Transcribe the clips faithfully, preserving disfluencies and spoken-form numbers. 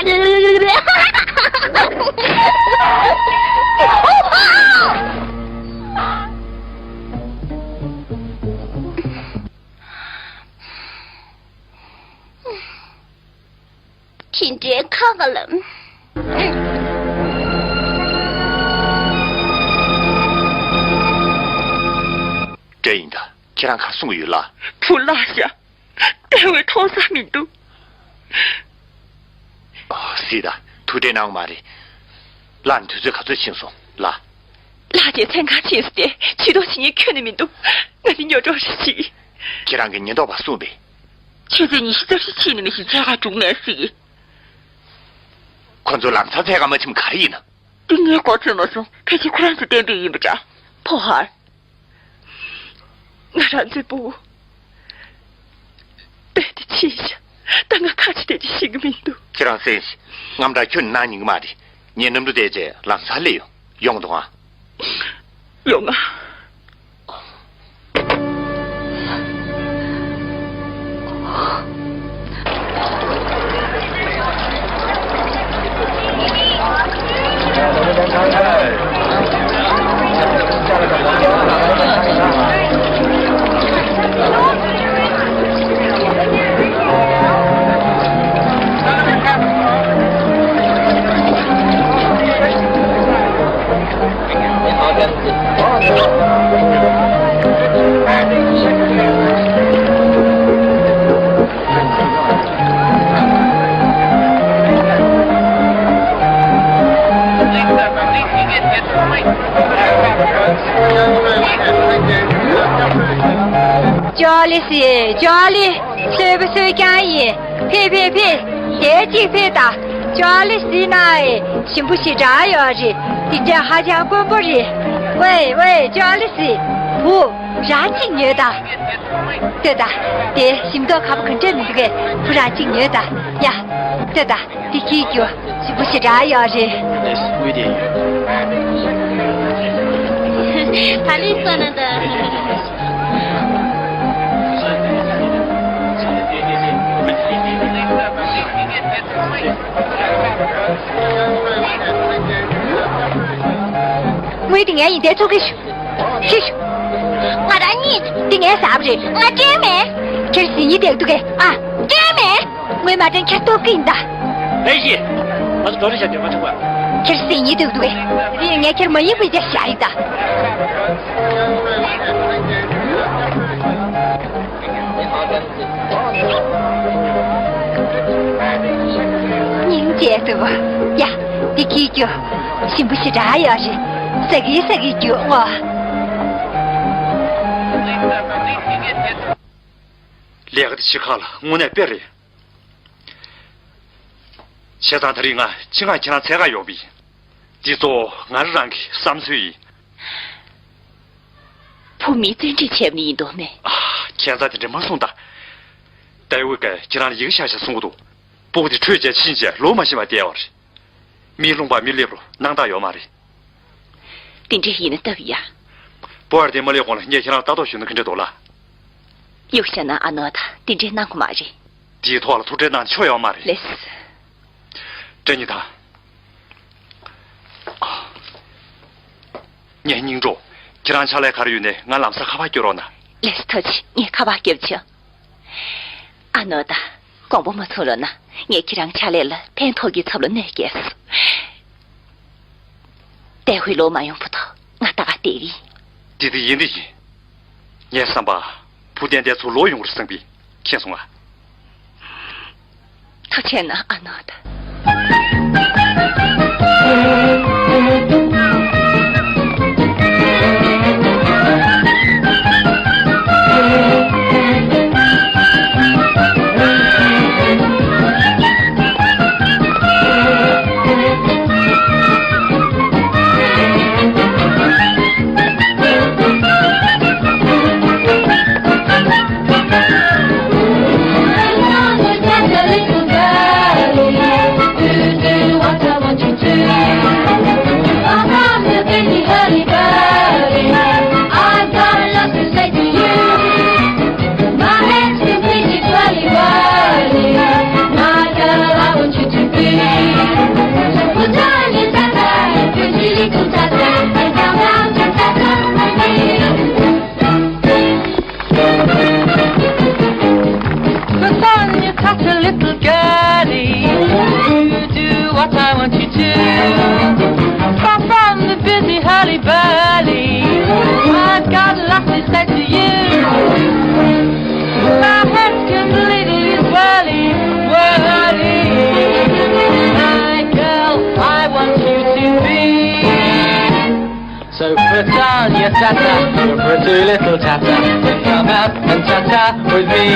དེ་འདྲའི་ཁ་ཁ་ལ། འདྲ་ཡིན་ད། ཁྱེད་རང་ག་རེ་གསུང་གི་ཡོད་ལགས། བུ་བརླགས་ཤག་བལྟ་བས་མཐོང་ས་མི་འདུག་ཨོ། སྲིད་ད། ཐུགས་ཁྲལ་གནང་དགོས་མ་རེད། ལགས། དུས་ཚོད་ག་ཚོད་ཕྱིན་སོང་ལགས། ལགས་ཀྱིས་མཚན་གང་ཕྱིན་སོང་སྟེ་ཇུས་གཏོགས་བྱེད་མཁན་ཁྱོན་ནས་མི་འདུག་ང་ནི་ཉོ་གྲོགས་ཤིག་ཁྱེད་རང་གི་ཉེན་རྟོག་པ་གསུངས་པས། ཆུ་ཚོད་ཉི་ཤུ་རྩ་བཞི་ཕྱིན་ནས་མི་ཤེས་འཚོལ་ག་འགྲོ་ངེས་ཤིག་ཁོ་ཚོ་ལམ་སང་འཚོལ་ག་མ་ཕྱིན་ག་རེ་ཡིན་ན། འདི་ངས་གོ་ཚོད་མ་སོང་། ཕལ་ཆེར་ཁོ་རང་ཚོ་བསྟན་པའི་ཡིན་པ་འདྲ། ཕོ་ཧར། ང་རང་ཚོའི་ཕྲུ་གུ་རྦད་དེ་ཕྱིན་ཤག་ད་ང་ཁ་ཅིག་བལྟས་ཅིག་ཤེས་ཀྱི་མི་འདུག་ཁྱེད་རང་གསན་ཤིག་དངངས་སྐྲག་ཁྱོན་ནས་གནང་ཉན་གྱི་མ་རེད། ངས་གནམ་གྲུ་བསྡད་རྗེས་ལམ་སང་སླེབས་ཡོང་། ཡོང་འདུག་ཨ། ཡོང་ང་། ཅོ་ལི་སི། ཅོ་ལི། གསོན་པོ་གསོན་རྐྱང་ཡིན། ཕེབས་ཕེབས་ཕེབས། དེ་གཅིག་ཕེབས་དང་། ཅོ་ལི་སི་ན་ཨེ་ཞིམ་པོ་ཞེ་དྲག་ཡོད་རེད། དེ་འདྲ་ཧ་ཅང་དཀོན་པོ་རེད། ཝེ་ཝེ། ཅོ་ལི་སི། བུ་རང་གཅིག་ཉོས་དང་། ལྟོས་དང་། དེ་ཞིམ་མདོག་ཁ་པོ་ག་འདྲ་མི་འདུག་གས། བུ་རང་གཅིག་ཉོས་དང་། ཡ། ལྟོས་དང་། འདི་ཁྱེར་རྒྱུགས། ཞིམ་པོ་ཞེ་དྲག་ཡོད་རེད། ཨེས། དངུལ་དེ་ཡོད། ད་ལི་སོ་ན་ད། དངུལ་དེ་ངའི་ཡིན། དེ་ཚུར་ཁྱེར་ཤོག་ཁྱེར་ཤོག་ང་རང་གཉིས། འདི་ངའི་ཟ་བ་རེད། ང་སྤྲད་མེད། ཁྱེར་ཟིན་ཡིན་བསྡད་འདུག་གས། ཨ། སྤྲད་མེད། དངུལ་མ་སྤྲད་ན་ཁྱེར་ཐོབ་ཀྱི་ཡིན་ད། ལེགས་ཤིག་ང་ཚོ་འགྲོ་རེ་བྱ་དུས་མ་ཐུག་པ། ཁྱེར་ཟིན་ཡིན་བསྡད་འདུག་གས། དེ་ཡིན་ངས་ཁྱེར་མ་ཡིན་པ་ཡིན་ད་བཞག་ཡིན་ད། སྙིང་རྗེ་འདུག་པ། ཡ། འདི་ཁྱེར་རྒྱུགས། ཞིམ་པོ་ཞེ་དྲག་ཡོད་རེད། ཟ་གི་ཟ་གི་རྒྱུགས་ངོ་། ལས་ཀ་འདི་ཕྱི་ཁ་ལ་དངོས་གནས་དཔེ་རེད། བྱས་ཙང་ད་རིང་ང་ཆེད་མངགས་ཁྱེད་རང་འཚོལ་ག་ཡོང་བ་ཡིན། འདི་གཙོ་བོ་ང་རང་རང་གི་བསམ་ཚུལ་ཡིན། བུ་མི་བཙན་ཁྲིད་བྱས་པ་ནི་ཡིན་མདོག་མེད། ཨ། ཁྱད་མཚར་དེ་འདྲ་མ་གསུངས་ད། ཏའེ་ཝུའེ་ཀས་ཁྱེད་རང་ལ་ཡི་གེ་བཞག་བཞག་གསུང་གི་འདུག་ཕྲུ་གུ་དེ་འཕྲོད་བཅད་ཕྱིན་རྗེས་ལོ་མ་ཤི་བར་བསྡད་ཡོད་རེད། མིའི་ལུང་པར་མི་སླེབས་རུང་སྣང་དག་ཡོད་མ་རེད། དེ་འདྲ་ཡིན་ན་སྟབས་ཡག་ཕོ་ཝར་དེ་མ་སླེབས་གོང་ལ་ངས་ཁྱེད་རང་ལ་ལྟ་རྟོག་ཞུས་ན་ག་འདྲ་འདུག་ལགས། གཡུག་བཞག་ན་ཨ་ནོ་ད་དེ་འདྲའི་གནང་དགོས་མ་རེད། དེའི་ཐོག་ལ་ཐུགས་ཁྲལ་གནང་ཆོག་ཡོད་མ་རེད། ལེགས། སྲས་ཉི་ཐང་། ངའི་སྙིང་གྲོགས། ཁྱེད་རང་ཕྱག་ལས་ག་རེ་ཡོད་ནའི་ང་ལམ་སང་ཁ་པར་སྐྱོར་རོགས་གནང་། ལེགས་སོ། ཐུགས་རྗེ་ཆེ། ངས་ཁ་པར་སྐྱོར་བྱུང་། ཨ་ནོ་ད། དགོངས་པ་མ་ཚོམ་རོགས་གནང་། ངས་ཁྱེད་རང་ཕྱག་ལས་ལ་ཕན་ཐོགས་རྒྱུའི་ཚབ་ལ་གནོད་སྐྱེལ་སོང་། ཏའེ་ཧུའེ་ལོག་མ་ཡོང་བར་དུ་ང་ད་ག་བསྡད་ཀྱི་ཡིན། འདི་དེ་ཡིན་འདི་ཡིན། ངའི་བསམ་པར། བུ་ཏན་ཏན་ཚུར་ལོག་ཡོང་བར་བསམ་གྱི། མཁྱེན་སོང་ང་། ཐུགས་རྗེ་གནང་ཨ་ནོ་ད། A little girlie, you do what I want you to. Far from the busy hurly-burly, I've got lots to say to you. My head's completely whirly, whirly. My girl, I want you to be. So put on your tatter, your pretty little tatter, and come out and tatter with me.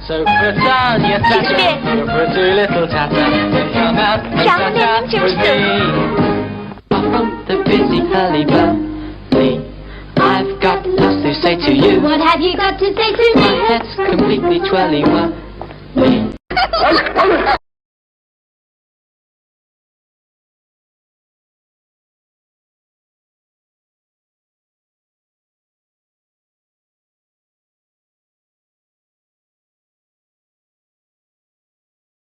So put on your tatter, your pretty little tatter, and come out and tatter with me. Up on the busy hurly-burly, I've got lots to say to you. What have you got to say to me? My head's completely twirly-whirly.